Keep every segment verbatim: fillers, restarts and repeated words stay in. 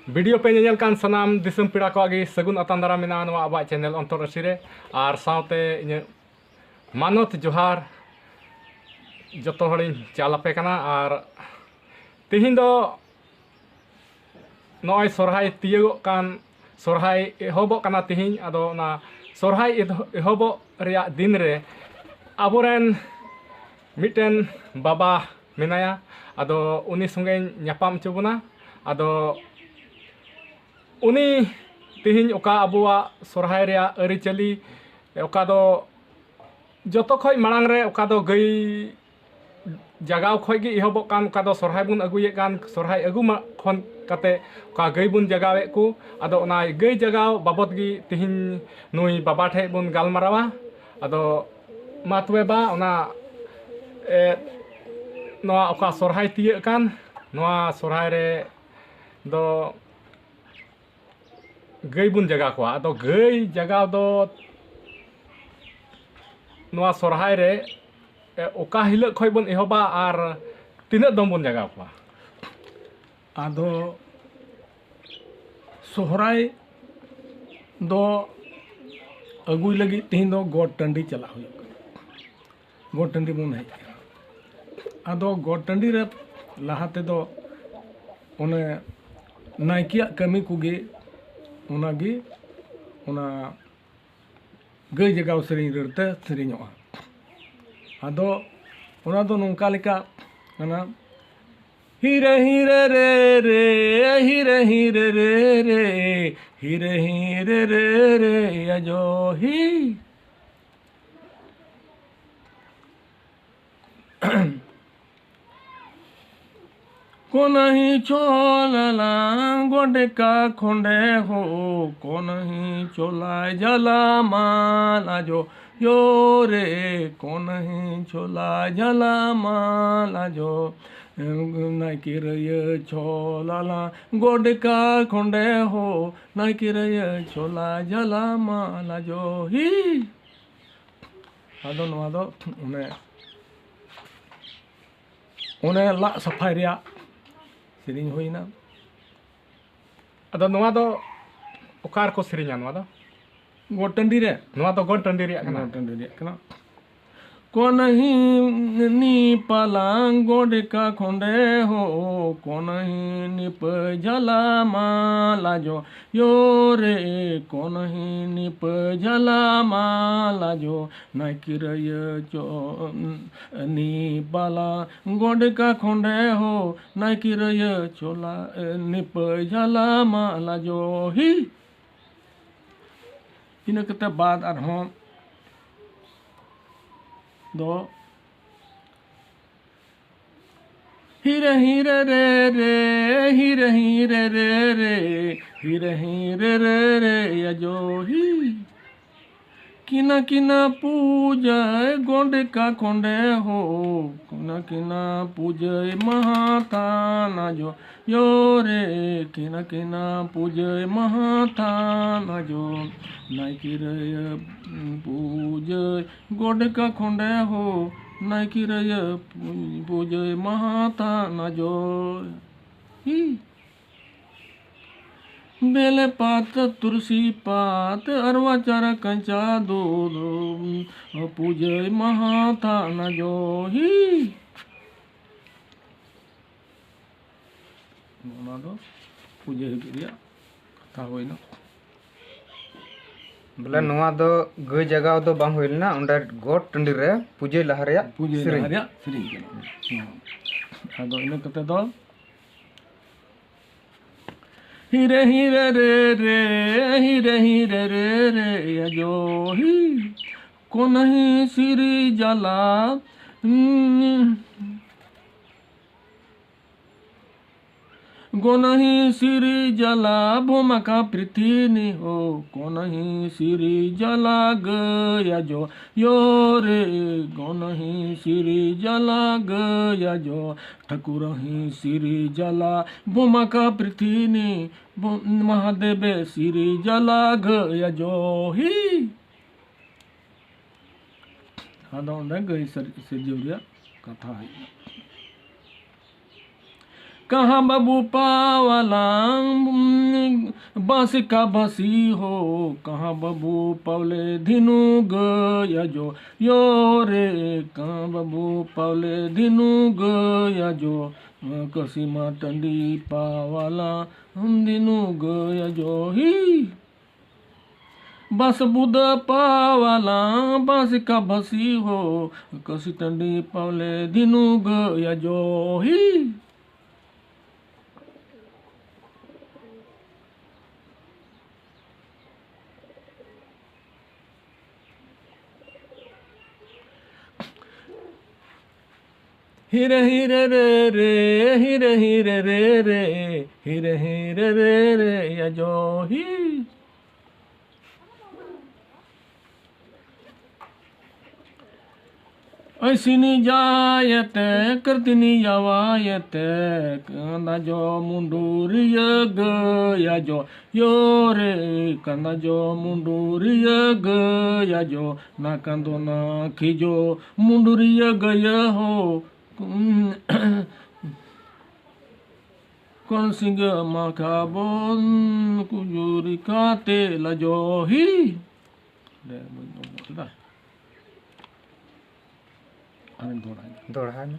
Video ᱯᱮ ᱧᱮᱧᱮᱞ ᱠᱟᱱ ᱥᱟᱱᱟᱢ ᱫᱤᱥᱚᱢ ᱯᱮᱲᱟ ᱠᱚᱣᱟᱜ ᱜᱮ ᱥᱟᱹᱜᱩᱱ ᱟᱛᱟᱝ ᱫᱟᱨᱟᱢ ᱢᱮᱱᱟᱜᱼᱟ ᱱᱚᱣᱟ ᱟᱵᱚᱣᱟᱜ ᱪᱮᱱᱮᱞ ᱚᱱᱛᱚᱨ ᱟᱹᱨᱥᱤ ᱨᱮ᱾ ᱟᱨ ᱥᱟᱶᱛᱮ ᱤᱧᱟᱹᱜ ᱢᱟᱱᱚᱛ ᱡᱚᱦᱟᱨ ᱡᱚᱛᱚ ᱦᱚᱲᱤᱧ ᱪᱟᱞ ᱟᱯᱮ ᱠᱟᱱᱟ᱾ ᱟᱨ ᱛᱮᱦᱮᱧ ᱫᱚ ᱱᱚᱜᱼᱚᱭ ᱥᱚᱨᱦᱟᱭ ᱛᱤᱭᱳᱜᱚᱜ ᱠᱟᱱ, ᱥᱚᱨᱦᱟᱭ ᱮᱦᱚᱵᱚᱜ ᱠᱟᱱᱟ ᱛᱮᱦᱮᱧ᱾ ᱟᱫᱚ ᱚᱱᱟ ᱥᱚᱨᱦᱟᱭ ᱮᱦᱚ- ᱮᱦᱚᱵᱚᱜ ᱨᱮᱭᱟᱜ ᱫᱤᱱ ᱨᱮ ᱟᱵᱚᱨᱮᱱ ᱢᱤᱫᱴᱮᱱ ᱵᱟᱵᱟ ᱢᱮᱱᱟᱭᱟ, ᱟᱫᱚ ᱩᱱᱤ ᱥᱚᱸᱜᱮᱧ ᱧᱟᱯᱟᱢ ᱦᱚᱪᱚ ᱵᱚᱱᱟ᱾ ᱟᱫᱚ ᱩᱱᱤ ᱛᱮᱦᱮᱧ ᱚᱠᱟ ᱟᱵᱚᱣᱟᱜ ᱥᱚᱨᱦᱟᱭ ᱨᱮᱭᱟᱜ ᱟᱹᱨᱤᱪᱟᱹᱞᱤ, ᱚᱠᱟ ᱫᱚ ᱡᱚᱛᱚ ᱠᱷᱚᱡ ᱢᱟᱲᱟᱝ ᱨᱮ ᱚᱠᱟ ᱫᱚ ᱜᱟᱹᱭ ᱡᱟᱜᱟᱣ ᱠᱷᱚᱡ ᱜᱮ ᱮᱦᱚᱵᱚᱜ ᱠᱟᱱ, ᱚᱠᱟ ᱫᱚ ᱥᱚᱨᱦᱟᱭ ᱵᱚᱱ ᱟᱹᱜᱩᱭᱮᱫ ᱠᱟᱱ, ᱥᱚᱨᱦᱟᱭ ᱟᱹᱜᱩ ᱢᱟ ᱠᱷᱚᱱ ᱠᱟᱛᱮ ᱚᱠᱟ ᱜᱟᱹᱭ ᱵᱚᱱ ᱡᱟᱜᱟᱣᱮᱫ ᱠᱚ, ᱟᱫᱚ ᱚᱱᱟ ᱜᱟᱹᱭ ᱡᱟᱜᱟᱣ ᱵᱟᱵᱚᱫ ᱜᱮ ᱛᱮᱦᱮᱧ ᱱᱩᱭ ᱵᱟᱵᱟ ᱴᱷᱮᱡ ᱵᱚᱱ ᱜᱟᱞᱢᱟᱨᱟᱣᱟ᱾ ᱟᱫᱚ ᱢᱟ ᱛᱚᱵᱮ ᱵᱟ, ᱚᱱᱟ ᱮ, ᱱᱚᱣᱟ ᱚᱠᱟ ᱥᱚᱨᱦᱟᱭ ᱛᱤᱭᱟᱹᱜ ᱠᱟᱱ, ᱱᱚᱣᱟ ᱥᱚᱨᱦᱟᱭ ᱨᱮ ᱫᱚ ᱜᱟᱹᱭ ᱵᱚᱱ ᱡᱟᱜᱟᱣ ᱠᱚᱣᱟ᱾ ᱟᱫᱚ ᱜᱟᱹᱭ ᱡᱟᱜᱟᱣ ᱫᱚ ᱱᱚᱣᱟ ᱥᱚᱨᱦᱟᱭ ᱨᱮ, ᱮ, ᱚᱠᱟ ᱦᱤᱞᱳᱜ ᱠᱷᱚᱡ ᱵᱚᱱ ᱮᱦᱚᱵᱟ ᱟᱨ ᱛᱤᱱᱟᱹᱜ ᱫᱚᱢ ᱵᱚᱱ ᱡᱟᱜᱟᱣ ᱠᱚᱣᱟ? ᱟᱫᱚ ᱥᱚᱦᱨᱟᱭ ᱫᱚ ᱟᱹᱜᱩᱭ ᱞᱟᱹᱜᱤᱫ ᱛᱮᱦᱮᱧ ᱫᱚ ᱜᱚᱴ ᱴᱟᱺᱰᱤ ᱪᱟᱞᱟᱜ ᱦᱩᱭᱩᱜ ᱠᱟᱱᱟ᱾ ᱜᱚᱴ ᱴᱟᱺᱰᱤ ᱵᱚᱱ ᱦᱮᱡ ᱮᱱᱟ᱾ ᱟᱫᱚ ᱜᱚᱴ ᱴᱟᱺᱰᱤ ᱨᱮ ᱞᱟᱦᱟ ᱛᱮᱫᱚ ᱚᱱᱮ ᱱᱟᱭᱠᱮᱭᱟᱜ ᱠᱟᱹᱢᱤ ᱠᱚᱜᱮ, ᱚᱱᱟᱜᱮ, ᱚᱱᱟ ᱜᱟᱹᱭ ᱡᱟᱜᱟᱣ ᱥᱮᱨᱮᱧ ᱨᱟᱹᱲᱛᱮ ᱥᱮᱨᱮᱧᱚᱜᱼᱟ᱾ ᱟᱫᱚ ᱚᱱᱟ ᱫᱚ ᱱᱚᱝᱠᱟ ᱞᱮᱠᱟ ᱠᱟᱱᱟ, ᱦᱤᱨᱮ ᱦᱤᱨᱮ ᱨᱮ ᱨᱮ, ᱦᱤᱨᱮ ᱦᱤᱨᱮ ᱨᱮ ᱨᱮ, ᱦᱤᱨᱮ ᱦᱤᱨᱮ ᱨᱮ ᱨᱮ, ᱟᱡᱚ ᱦᱤ। कोनही छोलला गोडका खोंडे हो, कोनही छोला जला माला जो, यो रे, कोनही छोला जला माला जो। नाइकिरय छोलला गोडका खोंडे हो, नाइकिरय छोला जला माला जो ही। ᱟᱫᱚ ᱱᱚᱣᱟ ᱫᱚ ᱚᱱᱮ, ᱚᱱᱮ ᱞᱟᱜ ᱥᱟᱯᱷᱟᱭ ᱨᱮᱭᱟᱜ ᱥᱮᱨᱮᱧ ᱦᱩᱭᱱᱟ᱾ ᱟᱫᱚ ᱱᱚᱣᱟ ᱫᱚ ᱚᱠᱟ ᱨᱮᱠᱚ ᱥᱮᱨᱮᱧᱟ ᱱᱚᱣᱟ ᱫᱚ? ᱜᱚᱴ ᱴᱟᱺᱰᱤ ᱨᱮ᱾ ᱱᱚᱣᱟ ᱫᱚ ᱜᱚᱴ ᱴᱟᱺᱰᱤ ᱨᱮᱭᱟᱜ ᱠᱟᱱᱟ᱾ ᱜᱚᱴ ᱴᱟᱺᱰᱤ ᱨᱮᱭᱟᱜ ᱠᱟᱱᱟ᱾ ᱠᱚᱱᱦᱤ ᱱᱤ ᱯᱟᱞᱟᱝ ᱜᱚᱰᱮᱠᱟ ᱠᱷᱚᱸᱰᱮ ᱦᱳ, ᱠᱚᱱᱦᱤ ᱱᱤᱯᱟᱹ ᱡᱷᱟᱞᱟ ᱢᱟᱞᱟ ᱡᱚ ᱭᱳ ᱨᱮ, ᱠᱚᱱᱦᱤ ᱱᱤᱯᱟᱹ ᱡᱷᱟᱞᱟ ᱢᱟᱞᱟ ᱡᱚ, ᱱᱟᱭᱠᱤᱨᱟᱹᱭᱟᱹ ᱪᱚ ᱱᱤ ᱯᱟᱞᱟ ᱜᱚᱰᱮᱠᱟ ᱠᱷᱚᱸᱰᱮ ᱦᱳ, ᱱᱟᱭᱠᱤᱨᱟᱹᱭᱟᱹ ᱪᱚᱞᱟ ᱱᱤᱯᱟᱹ ᱡᱷᱟᱞᱟ ᱢᱟᱞᱟ ᱡᱚ ᱦᱤ᱾ ᱤᱱᱟᱹ ᱠᱟᱛᱮ ᱵᱟᱫ ᱟᱨᱦᱚᱸ ᱫᱚ ᱦᱤᱨᱮ ᱦᱤᱨᱮ ᱨᱮ ᱨᱮ, ᱦᱤᱨᱮ ᱦᱤᱨᱮ ᱨᱮ ᱨᱮ, ᱦᱤᱨᱮ ᱦᱤᱨᱮ ᱨᱮ ᱨᱮ ᱭᱟ ᱡᱚ ᱦᱤ᱾ ᱠᱤᱱᱟ ᱠᱤᱱᱟ ᱯᱩᱡᱟᱹᱭ ᱜᱚᱰᱮᱠᱟ ᱠᱷᱚᱸᱰᱮ ᱦᱳ, ᱠᱤᱱᱟ ᱠᱤᱱᱟ ᱯᱩᱡᱟᱹᱭ ᱢᱟᱦᱟ ᱛᱷᱟᱱᱟ ᱡᱚ ᱭᱳ ᱨᱮ, ᱠᱤᱱᱟ ᱠᱤᱱᱟ ᱯᱩᱡᱟᱹᱭ ᱢᱟᱦᱟ ᱛᱷᱟᱱᱟ ᱡᱚ, ᱱᱟᱭᱠᱤᱨᱟᱹᱭᱟᱹ ᱯᱩᱡᱟᱹᱭ ᱜᱚᱰᱮᱠᱟ ᱠᱷᱚᱸᱰᱮ ᱦᱳ, ᱱᱟᱭᱠᱤᱨᱟᱹᱭᱟᱹ ᱯᱩᱡᱟᱹᱭ ᱢᱟᱦᱟ ᱛᱷᱟᱱᱟ ᱡᱚ ᱦᱤ᱾ ᱵᱮᱞᱮ ᱯᱟᱛ ᱛᱩᱨᱥᱤ ᱯᱟᱛ ᱟᱨᱣᱟ ᱪᱟᱨᱟ ᱠᱟᱧᱪᱟ ᱫᱩᱫᱷ, ᱯᱩᱡᱟᱹᱭ ᱢᱟᱦᱟ ᱛᱷᱟᱱᱟ ᱡᱚ ᱦᱤ᱾ ᱚᱱᱟ ᱫᱚ ᱯᱩᱡᱟᱹ ᱦᱤᱡᱩᱜ ᱨᱮᱭᱟᱜ ᱠᱟᱛᱷᱟ ᱦᱩᱭᱱᱟ᱾ ᱵᱚᱞᱮ ᱱᱚᱣᱟ ᱫᱚ ᱜᱟᱹᱭ ᱡᱟᱜᱟᱣ ᱫᱚ ᱵᱟᱝ ᱦᱩᱭ ᱞᱮᱱᱟ, ᱚᱸᱰᱮ ᱜᱚᱴ ᱴᱟᱺᱰᱤ ᱨᱮ ᱯᱩᱡᱟᱹ ᱞᱟᱦᱟ ᱨᱮᱭᱟᱜ ᱯᱩᱡᱟᱹ ᱥᱮᱨᱮᱧ᱾ ᱞᱟᱦᱟ ᱨᱮᱭᱟᱜ ᱥᱮᱨᱮᱧ ᱠᱟᱱᱟ᱾ ᱦᱮᱸ᱾ ᱟᱫᱚ ᱤᱱᱟᱹ ᱠᱟᱛᱮ ᱫᱚ ᱦᱤᱨᱮ ᱦᱤᱨᱮ ᱨᱮ ᱨᱮ, ᱦᱤᱨᱮ ᱦᱤᱨᱮ ᱨᱮ ᱨᱮ ᱭᱟ ᱡᱚ ᱦᱤ᱾ ᱠᱚᱱᱦᱤ ᱥᱤᱨᱤ ᱡᱟᱞᱟ, ᱩᱸ, ᱜᱚᱱᱦᱤ ᱥᱤᱨᱤ ᱡᱟᱞᱟ ᱵᱷᱚᱢᱟᱠᱟ ᱯᱨᱤᱛᱷᱤᱱᱤ ᱦᱳ, ᱜᱚᱱᱦᱤ ᱥᱤᱨᱤ ᱡᱟᱞᱟ ᱜᱟᱹᱭᱟ ᱡᱚ ᱭᱳ ᱨᱮ, ᱜᱚᱱᱦᱤ ᱥᱤᱨᱤ ᱡᱟᱞᱟ ᱜᱟᱹᱭᱟ ᱡᱚ, ᱴᱷᱟᱠᱩᱨ ᱦᱤ ᱥᱤᱨᱤ ᱡᱟᱞᱟ ᱵᱷᱚᱢᱟᱠᱟ ᱯᱨᱤᱛᱷᱤᱱᱤ, ᱵᱷᱚ-, ᱢᱟᱦᱟᱫᱮᱵᱮ ᱥᱤᱨᱤ ᱡᱟᱞᱟ ᱜᱟᱹᱭᱟ ᱡᱚ ᱦᱤ᱾ ᱟᱫᱚ ᱚᱸᱰᱮ ᱜᱟᱹᱭ ᱥᱤᱨ-, ᱥᱤᱨᱡᱟᱹᱣ ᱨᱮᱭᱟᱜ ᱠᱟᱛᱷᱟ ᱦᱩᱭᱩᱜᱼᱟ᱾ ᱠᱟᱦᱟᱸ ᱵᱟᱹᱵᱩ ᱯᱟᱣᱟᱞᱟᱝ बांस का बंसी हो, कहाँ बाबू पावले धीनू गया जो, यो रे, कहाँ बाबू पावले धीनू गया जो, कसीमा टंडी पावाला हम धीनू गया जो ही। बस बुद पावाला बांस का बंसी हो, कसी टंडी पावले धीनू गया जो ही। हिरे हिरे रे रे, हिरे हिरे रे रे, हिरे हिरे रे रे, या जो ही। ऐसिनी जायते, करतिनी यावायते, कंदा जो मुंडुरिया गया जो, यो रे, कंदा जो मुंडुरिया गया जो, ना कंदो ना खिजो, मुंडुरिया गया हो। ᱠᱚᱱ ᱥᱤᱸᱜᱟᱹ ᱢᱟ ᱠᱷᱟᱵᱚᱱ ᱠᱩᱡᱩᱨᱤ ᱠᱟᱛᱮ ᱞᱟᱡᱚᱦᱤ᱾ ᱚᱸᱰᱮ ᱵᱟᱹᱧ ᱚᱞ ᱜᱚᱫ ᱞᱮᱫᱟ᱾ ᱟᱨᱤᱧ ᱫᱚᱦᱲᱟᱭᱟ᱾ ᱫᱚᱦᱲᱟᱭ ᱢᱮ᱾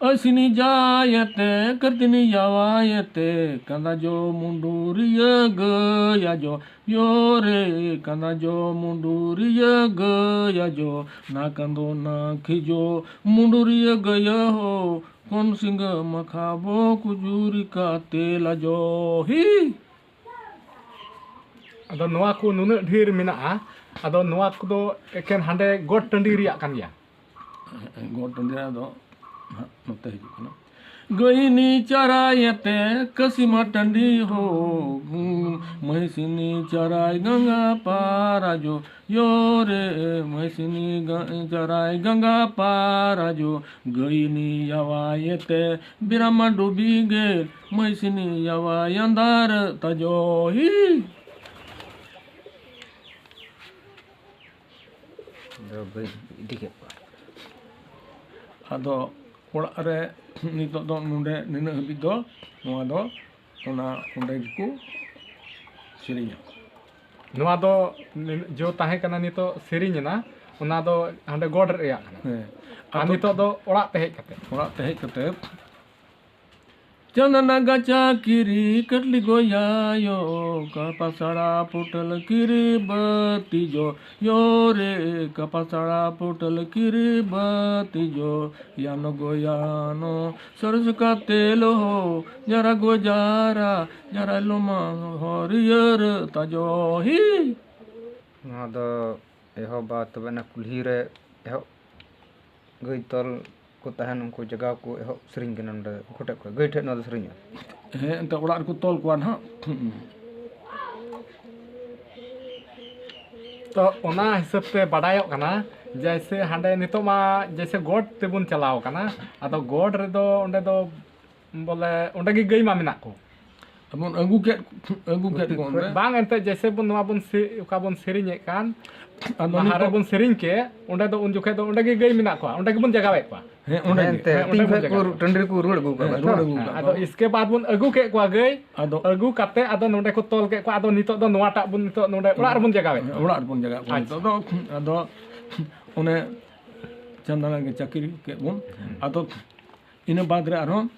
ᱟᱹᱥᱤᱱᱤ ᱡᱟᱭᱮᱛᱮ, ᱠᱟᱹᱨᱛᱤᱱᱤ ᱡᱟᱣᱟᱭᱮᱛᱮ, ᱠᱟᱸᱫᱟ ᱡᱚ ᱢᱩᱸᱰᱩᱨᱤᱭᱟᱹ ᱜᱟᱹᱭᱟ ᱡᱚ, ᱭᱳ ᱨᱮ, ᱠᱟᱸᱫᱟ ᱡᱚ ᱢᱩᱸᱰᱩᱨᱤᱭᱟᱹ ᱜᱟᱹᱭᱟ ᱡᱚ, ᱱᱟ ᱠᱟᱸᱫᱚ ᱱᱟ ᱠᱷᱤᱡᱚ, ᱢᱩᱸᱰᱩᱨᱤᱭᱟᱹ ᱜᱟᱹᱭᱟ ᱦᱳ, ᱠᱚᱱ ᱥᱤᱸᱜᱟᱹ ᱢᱟᱠᱷᱟ ᱵᱚ ᱠᱩᱡᱩᱨᱤ ᱠᱟᱛᱮ ᱞᱟᱡᱚ ᱦᱤ᱾ ᱟᱫᱚ ᱱᱚᱣᱟ ᱠᱚ ᱱᱩᱱᱟᱹᱜ ᱰᱷᱮᱨ ᱢᱮᱱᱟᱜᱼᱟ, ᱟᱫᱚ ᱱᱚᱣᱟ ᱠᱚᱫᱚ ᱮᱠᱮᱱ ᱦᱟᱸᱰᱮ ᱜᱚᱴ ᱴᱟᱺᱰᱤ ᱨᱮᱭᱟᱜ ᱠᱟᱱ ᱜᱮᱭᱟ᱾ ᱜᱚᱴ ᱴᱟᱺᱰᱤ ᱨᱮᱭᱟᱜ ᱫᱚ ᱦᱟᱸᱜ ᱱᱚᱛᱮ ᱦᱤᱡᱩᱜ ᱠᱟᱱᱟ᱾ ᱜᱟᱹᱭᱱᱤ ᱪᱟᱨᱟᱭᱮᱛᱮ ᱠᱟᱹᱥᱤᱢᱟ ᱴᱟᱺᱰᱤ ᱦᱳ, ᱢᱟᱹᱭᱥᱤᱱᱤ ᱪᱟᱨᱟᱭ ᱜᱟᱸᱜᱟ ᱯᱟᱨᱟ ᱡᱚ, ᱭᱳ ᱨᱮ, ᱢᱟᱹᱭᱥᱤᱱᱤ ᱜᱟ-, ᱪᱟᱨᱟᱭ ᱜᱟᱸᱜᱟ ᱯᱟᱨᱟ ᱡᱚ, ᱜᱟᱹᱭᱱᱤ ᱭᱟᱣᱟᱭᱮᱛᱮ ᱵᱤᱨᱟᱢᱟ ᱰᱩᱵᱤ ᱜᱮ, ᱢᱟᱹᱭᱥᱤᱱᱤ ᱭᱟᱣᱟ ᱭᱟᱸᱫᱟᱨ ᱛᱟᱡᱚ ᱦᱤ᱾ ᱫᱚ ᱵᱟᱹᱧ ᱤᱫᱤ ᱠᱮᱫ ᱠᱚᱣᱟ᱾ ᱟᱫᱚ ᱚᱲᱟᱜ ᱨᱮ ᱱᱤᱛᱚᱜ ᱫᱚ ᱱᱚᱰᱮ ᱱᱤᱱᱟᱹᱜ ᱦᱟᱹᱵᱤᱡ ᱫᱚ ᱱᱚᱣᱟ ᱫᱚ ᱚᱱᱟ ᱚᱸᱰᱮ ᱜᱮᱠᱚ ᱥᱮᱨᱮᱧᱟ᱾ ᱱᱚᱣᱟ ᱫᱚ ᱱᱤᱱ-, ᱡᱚ ᱛᱟᱦᱮᱸ ᱠᱟᱱᱟ, ᱱᱤᱛᱚᱜ ᱥᱮᱨᱮᱧ ᱮᱱᱟ, ᱚᱱᱟ ᱫᱚ ᱦᱟᱸᱰᱮ ᱜᱚᱰ ᱨᱮᱭᱟᱜ ᱠᱟᱱᱟ᱾ ᱦᱮᱸ᱾ ᱟᱨ ᱟᱫᱚ ᱱᱤᱛᱚᱜ ᱫᱚ ᱚᱲᱟᱜ ᱛᱮ ᱦᱮᱡ ᱠᱟᱛᱮ᱾ ᱚᱲᱟᱜ ᱛᱮ ᱦᱮᱡ ᱠᱟᱛᱮ, ᱪᱟᱸᱫᱟᱱᱟ ᱜᱟᱪᱟ ᱠᱤᱨᱤ ᱠᱟᱴᱞᱤ ᱜᱚᱭᱟᱭᱳ, ᱠᱟᱯᱟᱥᱟᱲᱟ ᱯᱩᱴᱟᱹᱞ ᱠᱤᱨᱤ ᱵᱟᱹᱛᱤ ᱡᱚ, ᱭᱳ ᱨᱮ ᱠᱟᱯᱟᱥᱟᱲᱟ ᱯᱩᱴᱟᱹᱞ ᱠᱤᱨᱤ ᱵᱟᱹᱛᱤ ᱡᱚ, ᱭᱟᱱᱚ ᱜᱚᱭᱟᱱᱚ ᱥᱚᱨᱥᱠᱟ ᱛᱮᱞᱚ ᱦᱚ, ᱡᱟᱨᱟ ᱜᱚ ᱡᱟᱨᱟ, ᱡᱟᱨᱟ ᱞᱚᱢᱟ ᱦᱚᱨᱤᱭᱟᱹᱨ ᱛᱟᱡᱚ ᱦᱤ᱾ ᱱᱚᱣᱟ ᱫᱚ ᱮᱦᱚᱵᱟ, ᱛᱚᱵᱮ ᱚᱱᱟ ᱠᱩᱞᱦᱤ ᱨᱮ ᱮᱦᱚᱵ ᱜᱟᱹᱭ ᱛᱚᱞ ᱠᱚ ᱛᱟᱦᱮᱱ, ᱩᱱᱠᱩ ᱡᱟᱭᱜᱟ ᱠᱚ ᱮᱦᱚᱵ ᱥᱮᱨᱮᱧ ᱠᱟᱱᱟ ᱱᱚᱰᱮ, ᱩᱱᱠᱩ ᱴᱷᱮᱡ ᱠᱷᱚᱡ, ᱜᱟᱹᱭ ᱴᱷᱮᱡ ᱱᱚᱣᱟ ᱫᱚ ᱥᱮᱨᱮᱧᱚᱜᱼᱟ᱾ ᱦᱮᱸ, ᱮᱱᱛᱮ ᱚᱲᱟᱜ ᱨᱮᱠᱚ ᱛᱚᱞ ᱠᱚᱣᱟ ᱱᱟᱦᱟᱜ᱾ ᱛᱚ, ᱚᱱᱟ ᱦᱤᱥᱟᱹᱵ ᱛᱮ ᱵᱟᱰᱟᱭᱚᱜ ᱠᱟᱱᱟ, ᱡᱮᱭᱥᱮ ᱦᱟᱸᱰᱮ ᱱᱤᱛᱚᱜ ᱢᱟ ᱡᱮᱭᱥᱮ ᱜᱚᱰ ᱛᱮᱵᱚᱱ ᱪᱟᱞᱟᱣ ᱠᱟᱱᱟ, ᱟᱫᱚ ᱜᱚᱰ ᱨᱮᱫᱚ ᱚᱸᱰᱮ ᱫᱚ ᱵᱚᱞᱮ ᱚᱸᱰᱮ ᱜᱮ ᱜᱟᱹᱭ ᱢᱟ ᱢᱮᱱᱟᱜ ᱠᱚ᱾ ᱟᱵᱚᱱ ᱟᱹᱜᱩ ᱠᱮᱫ, ᱟᱹᱜᱩ ᱠᱮᱫ ᱠᱚ ᱚᱸᱰᱮ᱾ ᱵᱟᱝ, ᱮᱱᱛᱮ ᱡᱮᱭᱥᱮ ᱵᱚᱱ, ᱱᱚᱣᱟ ᱵᱚᱱ ᱥᱮ-, ᱚᱠᱟ ᱵᱚᱱ ᱥᱮᱨᱮᱧᱮᱫ ᱠᱟᱱ, ᱟᱫᱚ ᱵᱟᱦᱟ ᱱᱤᱛᱚᱜ ᱨᱮᱵᱚᱱ ᱥᱮᱨᱮᱧ ᱠᱮᱫ, ᱚᱸᱰᱮ ᱫᱚ ᱩᱱ ᱡᱚᱠᱷᱮᱡ ᱫᱚ ᱚᱸᱰᱮ ᱜᱮ ᱜᱟᱹᱭ ᱢᱮᱱᱟᱜ ᱠᱚᱣᱟ, ᱚᱸᱰᱮ ᱜᱮᱵᱚᱱ ᱡᱟᱜᱟᱣᱮᱫ ᱠᱚᱣᱟ᱾ ᱦᱮᱸ, ᱚᱸᱰᱮ ᱦᱮᱸ, ᱜᱮ᱾ ᱮᱱᱛᱮ ᱦᱮᱸ, ᱚᱸᱰᱮ ᱟᱹᱛᱤᱧ ᱵᱚᱱ ᱠᱷᱚᱡ ᱠᱚ ᱡᱟᱜᱟᱣᱮᱫ ᱠᱚᱣᱟ᱾ ᱴᱟᱺᱰᱤ ᱨᱮᱠᱚ ᱨᱩᱣᱟᱹᱲ ᱟᱹᱜᱩ ᱠᱟᱜ ᱦᱮᱸ, ᱠᱚᱣᱟ ᱨᱩᱣᱟᱹᱲ ᱛᱚ? ᱟᱹᱜᱩ ᱦᱮᱸ, ᱠᱟᱜ ᱟᱫᱚ ᱠᱚᱣᱟ᱾ ᱤᱥᱠᱮ ᱵᱟᱫ ᱵᱚᱱ ᱟᱹᱜᱩ ᱠᱮᱫ ᱠᱚᱣᱟ ᱜᱟᱹᱭ, ᱟᱫᱚ ᱟᱹᱜᱩ ᱠᱟᱛᱮ ᱟᱫᱚ ᱱᱚᱸᱰᱮ ᱠᱚ ᱛᱚᱞ ᱠᱮᱫ ᱠᱚᱣᱟ, ᱟᱫᱚ ᱱᱤᱛᱚᱜ ᱫᱚ ᱱᱚᱣᱟᱴᱟᱜ ᱵᱚᱱ, ᱱᱤᱛᱚᱜ ᱱᱚᱸᱰᱮ ᱚᱲᱟᱜ ᱨᱮᱵᱚᱱ ᱡᱟᱜᱟᱣᱮᱫ ᱠᱚᱣᱟ᱾ ᱚᱲᱟᱜ ᱨᱮᱵᱚᱱ ᱡᱟᱜᱟᱣᱮᱫ ᱠᱚᱣᱟ᱾ ᱟᱪᱪᱷᱟ᱾ ᱱᱤᱛᱚᱜ ᱫᱚ ᱟᱫᱚ ᱚᱱᱮ ᱪᱟᱸᱫᱟᱱᱟ ᱜᱮ ᱪᱟᱹᱠᱨᱤ ᱠᱮᱫ ᱵᱚᱱ᱾ ᱦᱮᱸ᱾ ᱟᱫᱚ ᱤᱱᱟᱹ ᱵᱟᱫᱽ ᱨᱮ ᱟᱨᱦᱚᱸ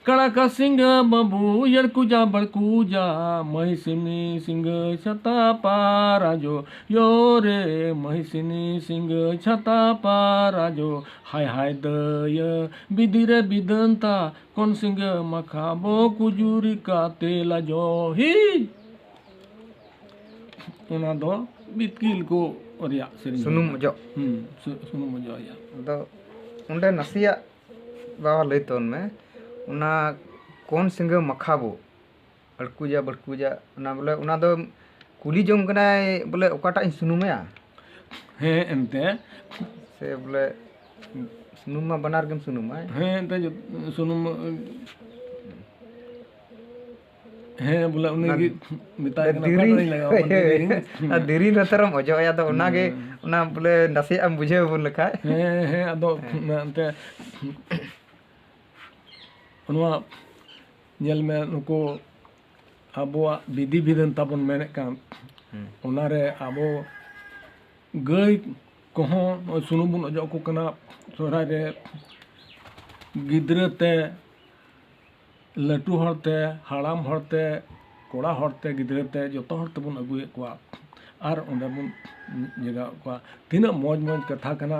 ᱠᱟᱲᱟᱠᱟ ᱥᱤᱝᱜᱟᱹ ᱵᱟᱹᱵᱩ, ᱭᱟᱹᱲᱠᱩᱡᱟ ᱵᱟᱹᱲᱠᱩᱡᱟ, ᱢᱟᱹᱦᱤᱥᱤᱱᱤ ᱥᱤᱝᱜᱟᱹ ᱪᱷᱟᱛᱟ ᱯᱟᱨᱟᱡᱚ, ᱭᱳ ᱨᱮ ᱢᱟᱹᱦᱤᱥᱤᱱᱤ ᱥᱤᱝᱜᱟᱹ ᱪᱷᱟᱛᱟ ᱯᱟᱨᱟᱡᱚ, ᱦᱟᱭ ᱦᱟᱭ ᱫᱟᱹᱭᱟᱹ ᱵᱤᱫᱤ ᱨᱮ ᱵᱤᱫᱟᱹᱱᱛᱟ, ᱠᱚᱱ ᱥᱤᱝᱜᱟᱹ ᱢᱟᱠᱷᱟ ᱵᱚ ᱠᱩᱡᱩᱨᱤ ᱠᱟᱛᱮ ᱞᱟᱡᱚ ᱦᱤ᱾ ᱚᱱᱟ ᱫᱚ ᱵᱤᱛᱠᱤᱞ ᱠᱚ ᱨᱮᱭᱟᱜ ᱥᱮᱨᱮᱧ ᱥᱩᱱᱩᱢ ᱠᱟᱱᱟ᱾ ᱚᱡᱚᱜ᱾ ᱦᱩᱸ, ᱥᱩ-, ᱥᱩᱱᱩᱢ ᱚᱡᱚᱜ ᱨᱮᱭᱟᱜ᱾ ᱟᱫᱚ ᱚᱸᱰᱮ ᱱᱟᱥᱮᱭᱟᱜ ᱵᱟᱵᱟ ᱞᱟᱹᱭ ᱛᱟᱵᱚᱱ ᱢᱮ, ᱚᱱᱟ ᱠᱚᱱ ᱥᱤᱝᱜᱟᱹ ᱢᱟᱠᱷᱟ ᱵᱚ, ᱟᱹᱲᱠᱩᱡᱟ ᱵᱟᱹᱲᱠᱩᱡᱟ, ᱚᱱᱟ ᱵᱚᱞᱮ, ᱚᱱᱟ ᱫᱚ ᱠᱩᱞᱤ ᱡᱚᱝ ᱠᱟᱱᱟᱭ ᱵᱚᱞᱮ, ᱚᱠᱟᱴᱟᱜ ᱤᱧ ᱥᱩᱱᱩᱢᱟᱭᱟ? ᱦᱮᱸ, ᱮᱱᱛᱮ᱾ ᱥᱮ ᱵᱚᱞᱮ, ᱥᱩᱱᱩᱢ ᱢᱟ ᱵᱟᱱᱟᱨ ᱜᱮᱢ ᱥᱩᱱᱩᱢᱟ᱾ ᱦᱮᱸ, ᱮᱱᱛᱮ ᱡᱚᱛ-, ᱥᱩᱱᱩᱢ, ᱦᱮᱸ, ᱵᱚᱞᱮ, ᱩᱱᱤ ᱚᱱᱟ ᱜᱮ ᱢᱮᱛᱟᱭ ᱠᱟᱱᱟ, ᱫᱷᱤᱨᱤ, ᱚᱠᱟᱴᱟᱜ ᱤᱧ ᱞᱟᱜᱟᱣᱟ? ᱚᱱᱟ ᱫᱷᱤᱨᱤ᱾ ᱟᱨ ᱫᱷᱤᱨᱤ ᱱᱮᱛᱟᱨᱮᱢ ᱚᱡᱚᱜ ᱟᱭᱟ, ᱟᱫᱚ ᱚᱱᱟ ᱜᱮ, ᱦᱮᱸ᱾ ᱚᱱᱟ ᱵᱚᱞᱮ, ᱱᱟᱥᱮᱭᱟᱜ ᱮᱢ ᱵᱩᱡᱷᱟᱹᱣ ᱵᱚᱱ ᱞᱮᱠᱷᱟᱡ᱾ ᱦᱮᱸ, ᱦᱮᱸ, ᱟᱫᱚ ᱦᱮᱸ᱾ ᱮᱱᱛᱮ ᱱᱚᱣᱟ ᱧᱮᱞ ᱢᱮ, ᱱᱩᱠᱩ ᱟᱵᱚᱣᱟᱜ ᱵᱤᱫᱷᱤ ᱵᱤᱫᱷᱟᱹᱱ ᱛᱟᱵᱚᱱ ᱢᱮᱱᱮᱫ ᱠᱟᱱ, ᱦᱩᱸ᱾ ᱚᱱᱟᱨᱮ ᱟᱵᱚ ᱜᱟᱹᱭ ᱠᱚᱦᱚᱸ ᱱᱚᱜᱼᱚᱭ ᱥᱩᱱᱩᱢ ᱵᱚᱱ ᱚᱡᱚᱜ ᱟᱠᱚ ᱠᱟᱱᱟ ᱥᱚᱦᱨᱟᱭ ᱨᱮ᱾ ᱜᱤᱫᱽᱨᱟᱹ ᱛᱮ, ᱞᱟᱹᱴᱩ ᱦᱚᱲ ᱛᱮ, ᱦᱟᱲᱟᱢ ᱦᱚᱲ ᱛᱮ, ᱠᱚᱲᱟ ᱦᱚᱲ ᱛᱮ, ᱜᱤᱫᱽᱨᱟᱹ ᱛᱮ, ᱡᱚᱛᱚ ᱦᱚᱲ ᱛᱮᱵᱚᱱ ᱟᱹᱜᱩᱭᱮᱫ ᱠᱚᱣᱟ ᱟᱨ ᱚᱸᱰᱮ ᱵᱚᱱ ᱡᱟᱜᱟᱣᱮᱫ ᱠᱚᱣᱟ᱾ ᱛᱤᱱᱟᱹᱜ ᱢᱚᱡᱽ ᱢᱚᱡᱽ ᱠᱟᱛᱷᱟ ᱠᱟᱱᱟ,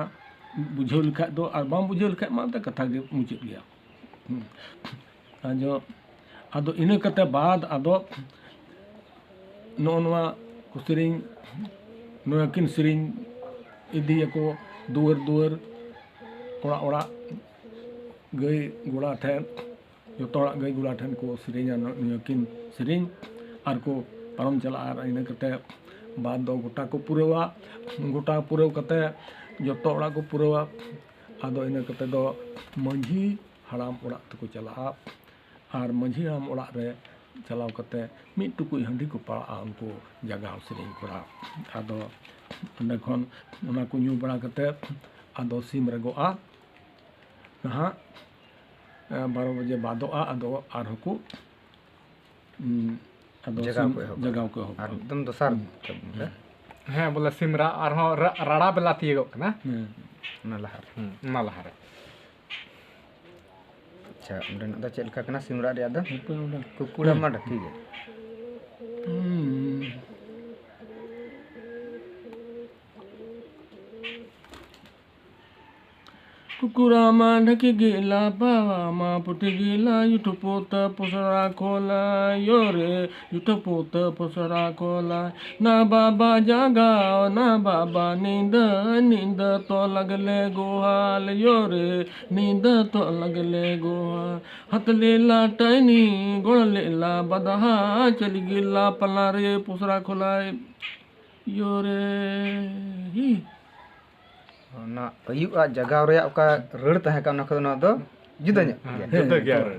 ᱵᱩᱡᱷᱟᱹᱣ ᱞᱮᱠᱷᱟᱡ ᱫᱚ, ᱟᱨ ᱵᱟᱢ ᱵᱩᱡᱷᱟᱹᱣ ᱞᱮᱠᱷᱟᱡ ᱢᱟ ᱮᱱᱛᱮ ᱠᱟᱛᱷᱟ ᱜᱮ ᱢᱩᱪᱟᱹᱫ ᱜᱮᱭᱟ᱾ ᱦᱩᱸ᱾ ᱟᱫᱚ, ᱟᱫᱚ ᱤᱱᱟᱹ ᱠᱟᱛᱮ ᱵᱟᱫ ᱟᱫᱚ ᱱᱚᱜᱼᱚ ᱱᱚᱣᱟ ᱠᱚ ᱥᱮᱨᱮᱧ, ᱱᱚᱣᱟ ᱠᱤᱱ ᱥᱮᱨᱮᱧ ᱤᱫᱤᱭᱟᱠᱚ ᱫᱩᱣᱟᱹᱨ ᱫᱩᱣᱟᱹᱨ, ᱚᱲᱟᱜ ᱚᱲᱟᱜ, ᱜᱟᱹᱭ ᱜᱚᱲᱟ ᱴᱷᱮᱱ, ᱡᱚᱛᱚ ᱦᱚᱲᱟᱜ ᱜᱟᱹᱭ ᱜᱚᱲᱟ ᱴᱷᱮᱱ ᱠᱚ ᱥᱮᱨᱮᱧᱟ ᱱᱚ-, ᱱᱤᱭᱟᱹ ᱠᱤᱱ ᱥᱮᱨᱮᱧ, ᱟᱨ ᱠᱚ ᱯᱟᱨᱚᱢ ᱪᱟᱞᱟᱜᱼᱟ᱾ ᱟᱨ ᱤᱱᱟᱹ ᱠᱟᱛᱮ ᱵᱟᱫ ᱫᱚ ᱜᱚᱴᱟ ᱠᱚ ᱯᱩᱨᱟᱹᱣᱟ, ᱜᱚᱴᱟ ᱯᱩᱨᱟᱹᱣ ᱠᱟᱛᱮ ᱡᱚᱛᱚ ᱚᱲᱟᱜ ᱠᱚ ᱯᱩᱨᱟᱹᱣᱟ᱾ ᱟᱫᱚ ᱤᱱᱟᱹ ᱠᱟᱛᱮ ᱫᱚ ᱢᱟᱹᱡᱷᱤ ᱦᱟᱲᱟᱢ ᱚᱲᱟᱜ ᱛᱮᱠᱚ ᱪᱟᱞᱟᱜᱼᱟ᱾ ᱟᱨ ᱢᱟᱹᱡᱷᱤ ᱦᱟᱲᱟᱢ ᱚᱲᱟᱜ ᱨᱮ ᱪᱟᱞᱟᱣ ᱠᱟᱛᱮ ᱢᱤᱫ ᱴᱩᱠᱩᱡ ᱦᱟᱺᱰᱤ ᱠᱚ ᱯᱟᱲᱟᱜᱼᱟ ᱩᱱᱠᱩ ᱡᱟᱜᱟᱣ ᱥᱮᱨᱮᱧ ᱠᱚᱨᱟᱣ᱾ ᱟᱫᱚ ᱚᱸᱰᱮ ᱠᱷᱚᱱ ᱚᱱᱟ ᱠᱚ ᱧᱩ ᱵᱟᱲᱟ ᱠᱟᱛᱮ ᱟᱫᱚ ᱥᱤᱢ ᱨᱟᱜᱚᱜᱼᱟ ᱱᱟᱦᱟᱜ, ᱮ, ᱵᱟᱨᱚ ᱵᱟᱡᱮ ᱵᱟᱫᱚᱜᱼᱟ, ᱟᱫᱚ ᱟᱨᱦᱚᱸ ᱠᱚ, ᱩᱸ, ᱟᱫᱚ ᱡᱟᱜᱟᱣ ᱥᱤᱢ ᱠᱚ ᱮᱦᱚᱵᱟ᱾ ᱡᱟᱜᱟᱣ ᱠᱚ ᱮᱦᱚᱵᱟ᱾ ᱟᱨ ᱢᱤᱫ ᱫᱚᱢ ᱫᱚᱥᱟᱨ᱾ ᱦᱩᱸ᱾ ᱦᱮᱸ, ᱵᱚᱞᱮ ᱥᱤᱢ ᱨᱟᱜ ᱟᱨᱦᱚᱸ ᱨᱟ-, ᱨᱟᱲᱟ ᱵᱮᱞᱟ ᱛᱤᱭᱳᱜᱚᱜ ᱠᱟᱱᱟ᱾ ᱦᱮᱸ᱾ ᱚᱱᱟ ᱞᱟᱦᱟ ᱨᱮ᱾ ᱦᱩᱸ, ᱚᱱᱟ ᱞᱟᱦᱟ ᱨᱮ᱾ ᱟᱪᱪᱷᱟ, ᱚᱸᱰᱮᱱᱟᱜ ᱫᱚ ᱪᱮᱫ ᱞᱮᱠᱟ ᱠᱟᱱᱟ ᱥᱤᱢ ᱨᱟᱜ ᱨᱮᱭᱟᱜ ᱫᱚ? ᱦᱟᱯᱮ ᱚᱸᱰᱮ᱾ ᱠᱩᱠᱩᱲᱟ ᱢᱟ ᱰᱷᱟᱹᱠᱤ ᱜᱮ᱾ ᱦᱩᱸ᱾ ᱠᱩᱠᱩᱨᱟᱢᱟ ᱰᱷᱟᱹᱠᱤ ᱜᱤᱞᱟ ᱯᱟᱣᱟᱢᱟ ᱯᱩᱴᱤ ᱜᱤᱞᱟ ᱭᱩᱴᱷᱩ ᱯᱩᱛᱟᱹ ᱯᱚᱥᱨᱟ ᱠᱷᱚᱞᱟ ᱭᱳᱨᱮ ᱭᱩᱴᱷᱩ ᱯᱩᱛᱟᱹ ᱯᱚᱥᱨᱟ ᱠᱷᱚᱞᱟ᱾ ᱱᱟ ᱵᱟᱵᱟ ᱡᱟᱜᱟᱣ ᱱᱟ ᱵᱟᱵᱟ ᱱᱤᱫᱟᱹ ᱱᱤᱫᱟᱹ ᱛᱚ ᱞᱟᱜᱽᱞᱮ ᱜᱳᱦᱟᱞ ᱭᱳᱨᱮ ᱱᱤᱫᱟᱹ ᱛᱚ ᱞᱟᱜᱽᱞᱮ ᱜᱳᱦᱟᱞ᱾ ᱦᱟᱛᱞᱤᱞᱟ ᱴᱟᱭᱱᱤ ᱜᱚᱲᱞᱤᱞᱟ ᱵᱟᱫᱟᱦᱟ ᱪᱟᱞᱤᱜᱤᱞᱟ ᱯᱟᱞᱟᱨᱮ ᱯᱚᱥᱨᱟ ᱠᱷᱚᱞᱟᱭ ᱭᱳᱨᱮ ᱦᱤ᱾ ᱚᱱᱟ ᱟᱹᱭᱩᱵ ᱟᱜ ᱡᱟᱜᱟᱣ ᱨᱮᱭᱟᱜ ᱚᱠᱟ ᱨᱟᱹᱲ ᱛᱟᱦᱮᱸ ᱠᱟᱱᱟ, ᱚᱱᱟ ᱠᱷᱚᱱ ᱫᱚ ᱱᱚᱣᱟ ᱫᱚ ᱡᱩᱫᱟᱹ ᱧᱚᱜ ᱜᱮᱭᱟ᱾ ᱦᱮᱸ, ᱡᱩᱫᱟᱹ ᱜᱮᱭᱟ ᱨᱟᱹᱲ᱾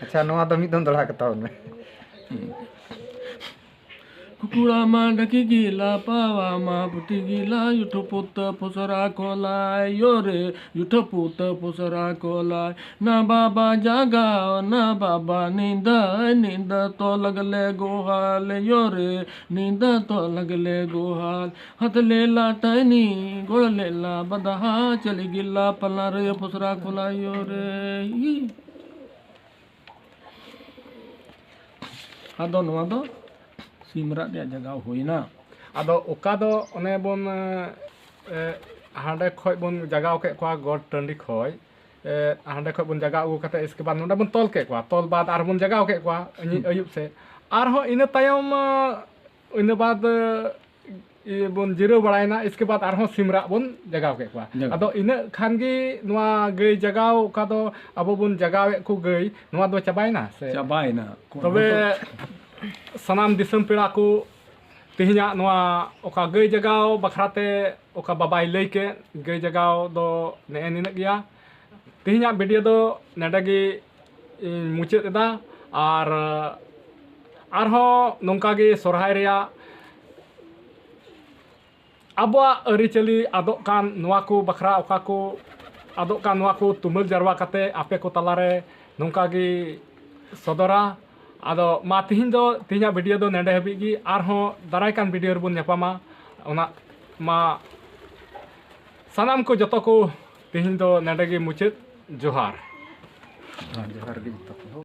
ᱟᱪᱪᱷᱟ, ᱱᱚᱣᱟ ᱫᱚ ᱢᱤᱫ ᱫᱚᱢ ᱫᱚᱦᱲᱟ ᱠᱟᱛᱟᱣ ᱢᱮ᱾ ᱠᱩᱠᱲᱟ ᱢᱟ ᱰᱷᱟᱹᱠᱤ ᱜᱤᱞᱟ ᱯᱟᱣᱟ ᱢᱟ ᱯᱩᱴᱤ ᱜᱤᱞᱟ ᱭᱩᱴᱷᱩ ᱯᱩᱛᱟᱹ ᱯᱩᱥᱨᱟ ᱠᱚᱞᱟᱭ ᱭᱳᱨᱮ ᱭᱩᱴᱷᱩ ᱯᱩᱛᱟᱹ ᱯᱩᱥᱨᱟ ᱠᱚᱞᱟᱭ ᱱᱟ ᱵᱟᱵᱟ ᱡᱟᱜᱟᱣ ᱱᱟ ᱵᱟᱵᱟ ᱱᱤᱫᱟᱹ ᱱᱤᱫᱟᱹ ᱛᱚ ᱞᱟᱜᱞᱮ ᱜᱳᱦᱟᱞ ᱭᱳᱨᱮ ᱱᱤᱫᱟᱹ ᱛᱚ ᱞᱟᱜᱞᱮ ᱜᱳᱦᱟᱞ ᱦᱟᱛ ᱞᱮᱞᱟ ᱴᱟᱭᱱᱤ ᱜᱚᱲ ᱞᱮᱞᱟ ᱵᱟᱫᱟᱦᱟ ᱪᱟᱹᱞᱤ ᱜᱤᱞᱟ ᱯᱟᱞᱟ ᱨᱮ ᱯᱩᱥᱨᱟ ᱠᱚᱞᱟᱭ ᱭᱳᱨᱮ ᱟᱫᱚ ᱱᱚᱣᱟ ᱫᱚ ᱥᱤᱢ ᱨᱟᱜ ᱨᱮᱭᱟᱜ ᱡᱟᱭᱜᱟ ᱦᱩᱭᱱᱟ᱾ ᱟᱫᱚ ᱚᱠᱟ ᱫᱚ ᱚᱱᱮ ᱵᱚᱱ, ᱮ, ᱦᱟᱸᱰᱮ ᱠᱷᱚᱡ ᱵᱚᱱ ᱡᱟᱜᱟᱣ ᱠᱮᱫ ᱠᱚᱣᱟ ᱜᱚᱴ ᱴᱟᱺᱰᱤ ᱠᱷᱚᱡ, ᱮ, ᱦᱟᱸᱰᱮ ᱠᱷᱚᱡ ᱵᱚᱱ ᱡᱟᱜᱟᱣ ᱟᱹᱜᱩ ᱠᱟᱛᱮ ᱤᱥᱠᱮ ᱵᱟᱫ ᱱᱚᱰᱮ ᱵᱚᱱ ᱛᱚᱞ ᱠᱮᱫ ᱠᱚᱣᱟ, ᱛᱚᱞ ᱵᱟᱫ ᱟᱨᱦᱚᱸ ᱵᱚᱱ ᱡᱟᱜᱟᱣ ᱠᱮᱫ ᱠᱚᱣᱟ ᱟᱹᱭᱩᱵ ᱥᱮᱫ, ᱟᱨᱦᱚᱸ ᱤᱱᱟᱹ ᱛᱟᱭᱚᱢ, ᱮ, ᱤᱱᱟᱹ ᱵᱟᱫ, ᱮ, ᱤᱭᱟᱹ ᱵᱚᱱ ᱡᱤᱨᱟᱹᱣ ᱵᱟᱲᱟᱭᱮᱱᱟ, ᱤᱥᱠᱮ ᱵᱟᱫ ᱟᱨᱦᱚᱸ ᱥᱤᱢ ᱨᱟᱜ ᱵᱚᱱ ᱡᱟᱜᱟᱣ ᱠᱮᱫ ᱠᱚᱣᱟ᱾ ᱡᱟᱜᱟᱣ᱾ ᱟᱫᱚ ᱤᱱᱟᱹᱜ ᱠᱷᱟᱱ ᱜᱮ ᱱᱚᱣᱟ ᱜᱟᱹᱭ ᱡᱟᱜᱟᱣ ᱚᱠᱟ ᱫᱚ ᱟᱵᱚ ᱵᱚᱱ ᱡᱟᱜᱟᱣᱮᱫ ᱠᱚ ᱜᱟᱹᱭ, ᱱᱚᱣᱟ ᱫᱚ ᱪᱟᱵᱟᱭᱮᱱᱟ ᱥᱮ? ᱪᱟᱵᱟᱭᱮᱱᱟ᱾ ᱛᱚᱵᱮ ᱥᱟᱱᱟᱢ ᱫᱤᱥᱚᱢ ᱯᱮᱲᱟ ᱠᱚ, ᱛᱮᱦᱮᱧᱟᱜ ᱱᱚᱣᱟ ᱚᱠᱟ ᱜᱟᱹᱭ ᱡᱟᱜᱟᱣ ᱵᱟᱠᱷᱨᱟ ᱛᱮ ᱚᱠᱟ ᱵᱟᱵᱟᱭ ᱞᱟᱹᱭ ᱠᱮᱫ, ᱜᱟᱹᱭ ᱡᱟᱜᱟᱣ ᱫᱚ ᱱᱮᱜᱼᱮ ᱱᱤᱱᱟᱹᱜ ᱜᱮᱭᱟ᱾ ᱛᱮᱦᱮᱧᱟᱜ ᱵᱷᱤᱰᱤᱭᱳ ᱫᱚ ᱱᱚᱰᱮ ᱜᱮ ᱤᱧ ᱢᱩᱪᱟᱹᱫ ᱮᱫᱟ᱾ ᱟᱨ ᱟᱨᱦᱚᱸ ᱱᱚᱝᱠᱟ ᱜᱮ ᱥᱚᱨᱦᱟᱭ ᱨᱮᱭᱟᱜ ᱟᱵᱚᱣᱟᱜ ᱟᱹᱨᱤᱪᱟᱹᱞᱤ ᱟᱫᱚᱜ ᱠᱟᱱ ᱱᱚᱣᱟ ᱠᱚ ᱵᱟᱠᱷᱨᱟ, ᱚᱠᱟ ᱠᱚ ᱟᱫᱚᱜ ᱠᱟᱱ ᱱᱚᱣᱟ ᱠᱚ ᱛᱩᱢᱟᱹᱞ ᱡᱟᱨᱣᱟ ᱠᱟᱛᱮ ᱟᱯᱮ ᱠᱚ ᱛᱟᱞᱟᱨᱮ ᱱᱚᱝᱠᱟ ᱜᱮ ᱥᱚᱫᱚᱨᱟ᱾ ᱟᱫᱚ ᱢᱟ ᱛᱮᱦᱮᱧ ᱫᱚ, ᱛᱮᱦᱮᱧᱟᱜ ᱵᱷᱤᱰᱤᱭᱳ ᱫᱚ ᱱᱮᱰᱮ ᱦᱟᱹᱵᱤᱡ ᱜᱮ, ᱟᱨᱦᱚᱸ ᱫᱟᱨᱟᱭ ᱠᱟᱱ ᱵᱷᱤᱰᱤᱭᱳ ᱨᱮᱵᱚᱱ ᱧᱟᱯᱟᱢᱟ᱾ ᱚᱱᱟ ᱢᱟ ᱥᱟᱱᱟᱢ ᱠᱚ ᱡᱚᱛᱚ ᱠᱚ ᱛᱮᱦᱮᱧ ᱫᱚ ᱱᱮᱰᱮ ᱜᱮ ᱢᱩᱪᱟᱹᱫ᱾ ᱡᱚᱦᱟᱨ᱾ ᱡᱚᱦᱟᱨ ᱜᱮ ᱡᱚᱛᱚ ᱠᱚ᱾